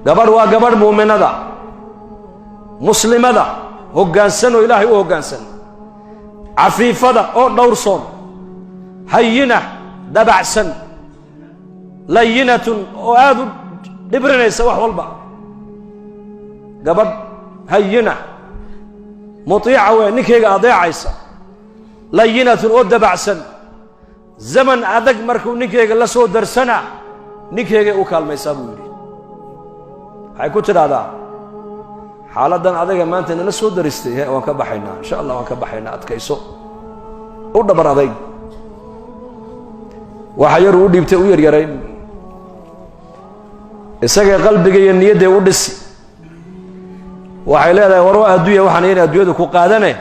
Gabadh waa gabadh muuminada, muslimada, hoggaansan oo Ilaahay u hoggaansan, cafiifada oo dhowrsoon, hayina, dabacsan, layinatun oo aada u dhibrinaysa wax walba. Gabadh hayina mutiica wey, ninkayga adeecaysa, layinatun oo dabacsan. Zaman adag markuu ninkayga la soo darsana, ninkaygay u kaalmaysaa, buu yidhi. Waxay ku tidhaahdaa: "Xaaladdan adaga maanta nala soo daristay, he, waan ka baxaynaa, insha Allah, waan ka baxaynaa, adkayso, u dhabar adayg." Waxa yaruu u dhiibtay u yaryarayn, isagay qalbiga iyo niyadday u dhisi. Waxay leedahay: "War, waa adduunya, waxaan in adduunyadu ku qaadane,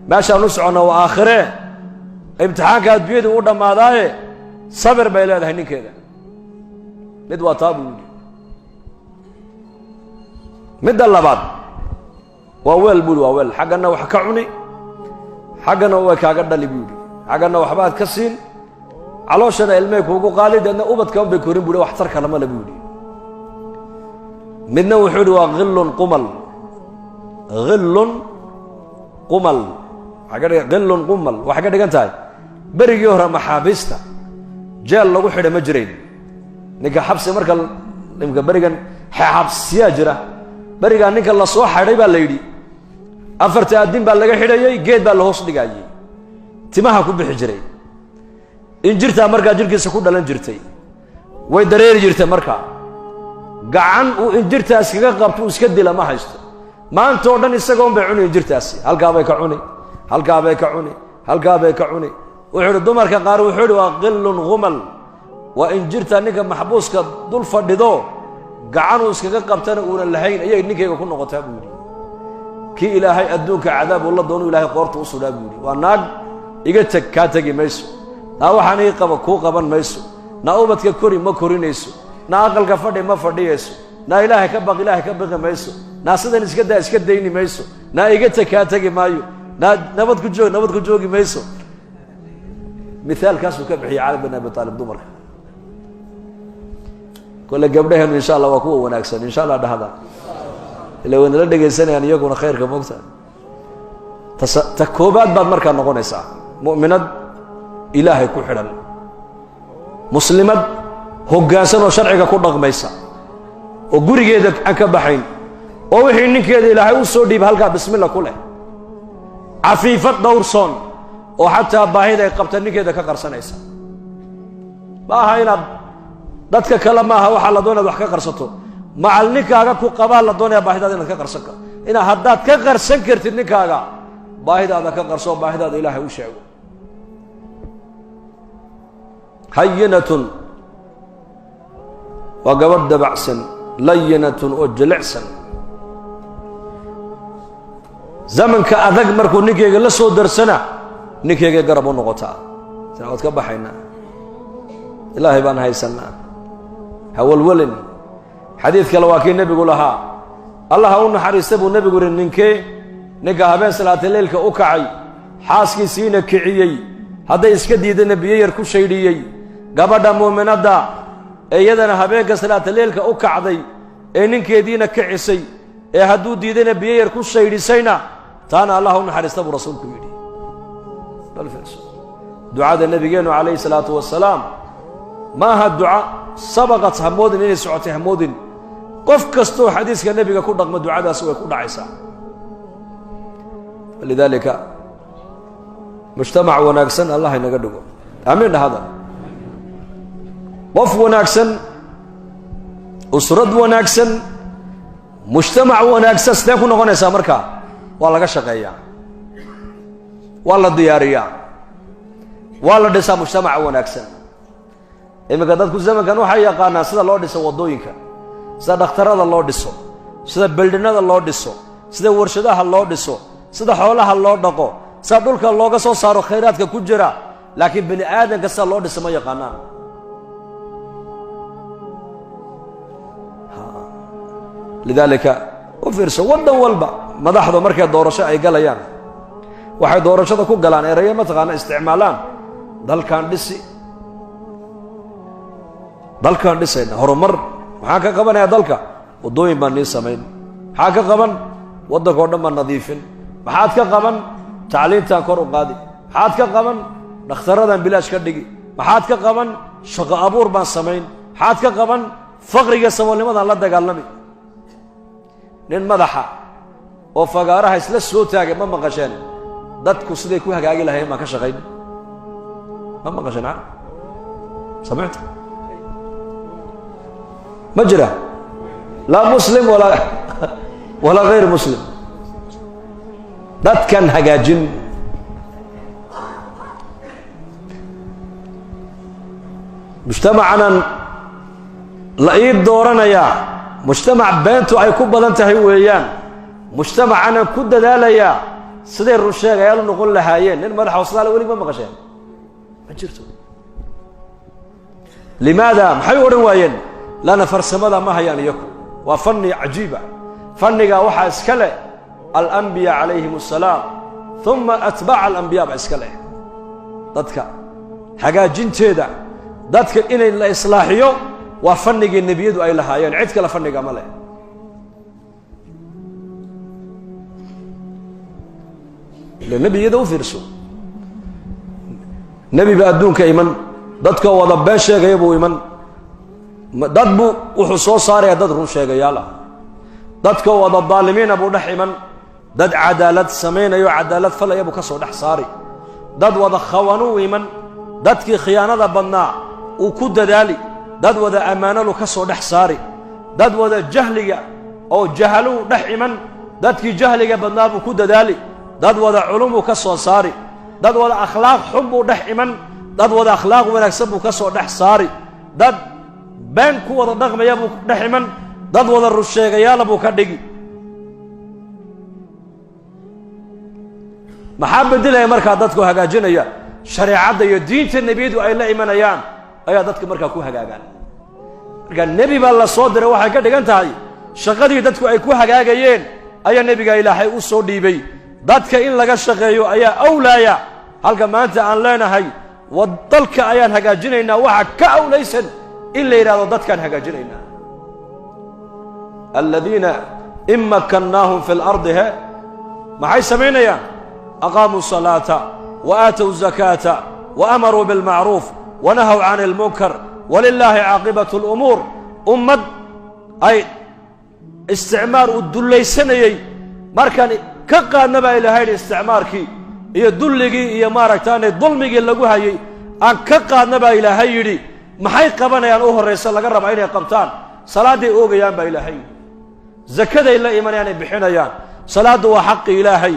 meeshaan u soconna waa aakhiree, imtixaanka adduunyadu u dhammaadaaye, sabir," bay leedahay ninkeeda. Mid waa taa, buu yidhi. Midda labaad waa weel, buu yidhi. Waa weel, xaggana wax ka cuni, xaggana way kaaga dhali, buu yidhi. Xaggana waxbaad ka siin, calooshana ilmay kuugu qaali, deedna ubadkan bay korin, buu yidhi. Waxtar kalama le, buu yidhi. Midna wuxuu yidhi waa hillun qumal. Hillun qumal, hillun qumal waxay ka dhigan tahay, berigii hore maxaabiista jeel lagu xidha ma jirayn. Ninka xabsi marka imka berigan xabsiyaa jira, berigaa ninka la soo xidhay baa la yidhi afarta addin baa laga xidhayey, geed baa la hoos dhigaayey, timaha ku bixi jiray, injirtaa markaa jidhkiisa ku dhalan jirtay, way dareeri jirtay. Markaa gacan uu injirtaas kaga qabto uu iska dila ma haysto. Maanta oo dhan isagoon bay cuni injirtaasi, halkaabay ka cuni, halkaabay ka cuni, halkaabay ka cuni. Wuxuu idhi dumarka qaar, wuxuu idhi, waa qillun ghumal, waa injirta ninka maxbuuska dul fadhido, gacanuu iskaga qabtana uunan lahayn ayay ninkayga ku noqotaa, buu yidhi. Kii Ilaahay adduunka cadaab uu la doonu Ilaahay qoorta u sudhaa, buu yidhi. Waa naag iga teg kaa tegi mayso, naa waxaan ii qaba kuu qaban mayso, naa ubadka kori ma korinayso, naa aqalka fadhi ma fadhiyayso, naa Ilaahay ka baq Ilaahay ka baqi mayso, naa sidan iska daa iska dayni mayso, naa iga teg kaa tegi maayo, naa nabad ku joog nabad ku joogi mayso. Mithaalkaasuu ka bixiyey Cali bin Abi Aalib dumarka. Kole gabdhaheenu insha Allah waa kuwa wanaagsan, insha Allah dhahda, ila way nala dhegaysanayaan iyaguna khayrka moogta. Ta koobaad baad markaa noqonaysaa mu'minad Ilaahay ku xidhan, muslimad hoggaansan oo sharciga ku dhaqmaysa, oo gurigeeda aan ka baxayn, oo wixii ninkeeda Ilaahay u soo dhiiba halkaa bismilla ku leh, cafiifad dhowrsoon oo xataa baahida ay qabta ninkeeda ka qarsanaysa. Ma aha inaad dadka kale, maaha waxaa la doonaya wax ka qarsato. Macal ninkaaga ku qabaa la doonaya baahidaada inaad ka qarsan inaa. Haddaad ka qarsan kartid ninkaaga, baahidaada ka qarso, baahidaada Ilaahay u sheego. Hayinatun waa gabadh dabacsan, layinatun oo jilicsan. Zamanka adag markuu ninkayga la soo darsana, ninkaygay garab u noqotaa. Sina waad ka baxaynaa, Ilaahay baan haysanaa, hawalwelin. Xadiid kale waa kii nebigu lahaa, Allah ha u naxariista, buu nebigu yihi, ninkee ninka habeen salaata leylka u kacay, xaaskiisiina kiciyey, hadday iska diidana biyo yar ku shaydhiyey. Gabadha muuminadda ee iyadana habeenka salaata leylka u kacday ee ninkeediina kicisay, ee hadduu diidana biyo yar ku shaydhisayna, taana Allah ha u naxariista, buu rasuulku yidhi. Bal fiirso ducada nebigeennu calayhi salaatu wasalaam. Ma aha duca sabaqad, hamoodin inay socotay, hamoodin. Qof kastoo xadiiska nebiga ku dhaqmo ducadaasi way ku dhacaysaa. Lidaalika mujtamac wanaagsan Allah inaga dhigo, aamiin dhahada. Qof wanaagsan, usrad wanaagsan, mujtamac wanaagsan sidee ku noqonaysaa? Marka waa laga shaqeeyaa, waa la diyaariyaa, waa la dhisaa mujtamaca wanaagsan. Iminka dadku zamankan waxay yaqaanaan sida loo dhiso waddooyinka, sida dhakhtarada loo dhiso, sida beldhinada loo dhiso, sida warshadaha loo dhiso, sida xoolaha loo dhaqo, sida dhulka looga soo saaro khayraadka ku jira, laakiin bini aadamka sida loo dhiso ma yaqaanaan. Lidaalika u fiirso, waddan walba madaxdu markay doorasho ay galayaan, waxay doorashada ku galaan erayo mataqaana isticmaalaan: dalkaan dhisi, dalkaan dhisayna, horumar maxaan ka qabanayaa dalka, Waddooyin baan nii samayn. Maxaa ka qaban? Waddanka o dhan baan nadiifin. Maxaad ka qaban? Tacliintaan kor u qaadi. Maxaad ka qaban? Dhakhtarradaan bilaash ka dhigi. Maxaad ka qaban? Shaqo abuur baan samayn. Maxaad ka qaban? Faqriga saboolnimadaan la dagaalami. Nin madaxa oo fagaaraha isla soo taagay ma maqasheen? Dadku siday ku hagaagi lahayen baan ka shaqayn. Ma maqasheen? Samicta? Ma jira, laa muslim walaa hayr muslim. Dadkan hagaajin. Mujtamacanan la ii dooranayaa mujtamac beentu ay ku badan tahay weeyaan. Mujtamacanan ku dadaalayaa siday run sheegayaal u noqon lahaayeen. Nin madaxa hoslaale welig ma maqasheen? Ma jirto. Limaada? Maxay u odhan waayeen? Lana farsamada ma hayaan iyaku. Waa fanni cajiiba. Fanniga waxaa iska leh alambiya calayhim assalaam, uma atbaaca alambiya baa iska leh. Dadka hagaajinteeda, dadka inay la islaaxiyo, waa fanigii nebiyadu ay lahaayeen. Cid kale fanniga ma leh. Ila nebiyada u fiirso, nebi ba adduunka iman, dadka wada been sheegaya buu iman. Dad buu wuxuu soo saaraya dad run sheegayaal ah. Dadka wada daalimiina buu dhex iman, dad cadaalad samaynayo, cadaalad falaya buu ka soo dhex saari. Dad wada khawanuu iman, dadkii khiyaanada badnaa uu ku dadaali. Dad wada ammaanalu ka soo dhex saari. Dad wada jahliga oo jahaluu dhex iman, dadkii jahliga badnaa buu ku dadaali. Dad wada culumuu ka soo saari. Dad wada akhlaaq xun buu dhex iman, dad wada akhlaaq wanaagsan buu ka soo dhex saari. Dad been ku wada dhaqmaya buu dhex iman, dad wada runsheegayaala buu ka dhigi. Maxaa bedelaya markaa dadku hagaajinaya? Shareecadda iyo diinta nebiyadu ay la imanayaan ayaa dadka markaa ku hagaagaan. Marka nebi baa la soo diray, waxay ka dhigan tahay shaqadii dadku ay ku hagaagayeen ayaa nebiga Ilaahay u soo dhiibay. Dadka in laga shaqeeyo ayaa awlaaya. Halka maanta aan leenahay dalka ayaan hagaajinaynaa, waxa ka awlaysan in la yidhahdo dadkaan hagaajinaynaa. Aladiina in makannaahum fi lardi, he maxay samaynayaan? Aqaamuu salaata wa aatow zakaata wa amaruu bilmacruuf wanahaw can ilmunkar walilaahi caaqibatu lumuur. Ummad ay isticmaar uu dullaysanayey markaan ka qaadna baa ilahay yidhi, isticmaarkii iyo dulligii iyo maaragtaane dulmigii lagu hayay aan ka qaadna baa Ilaahay yidhi. Maxay qabanayaan? U horraysa laga rabaa inay qabtaan, salaadday oogayaan baa Ilaahay yidhi, zakaday la imanayaan ay bixinayaan. Salaaddu waa xaqi Ilaahay,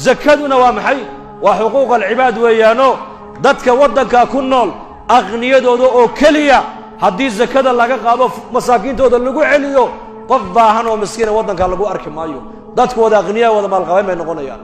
zakaduna waa maxay? Waa xuquuq alcibaad weeyaano. Dadka waddankaa ku nool aqniyadooda oo keliya haddii zakada laga qaado masaakiintooda lagu celiyo, qof baahan oo miskiina waddankaa lagu arki maayo. Dadku wada aqniyaa, wada maalqabeyn bay noqonayaan.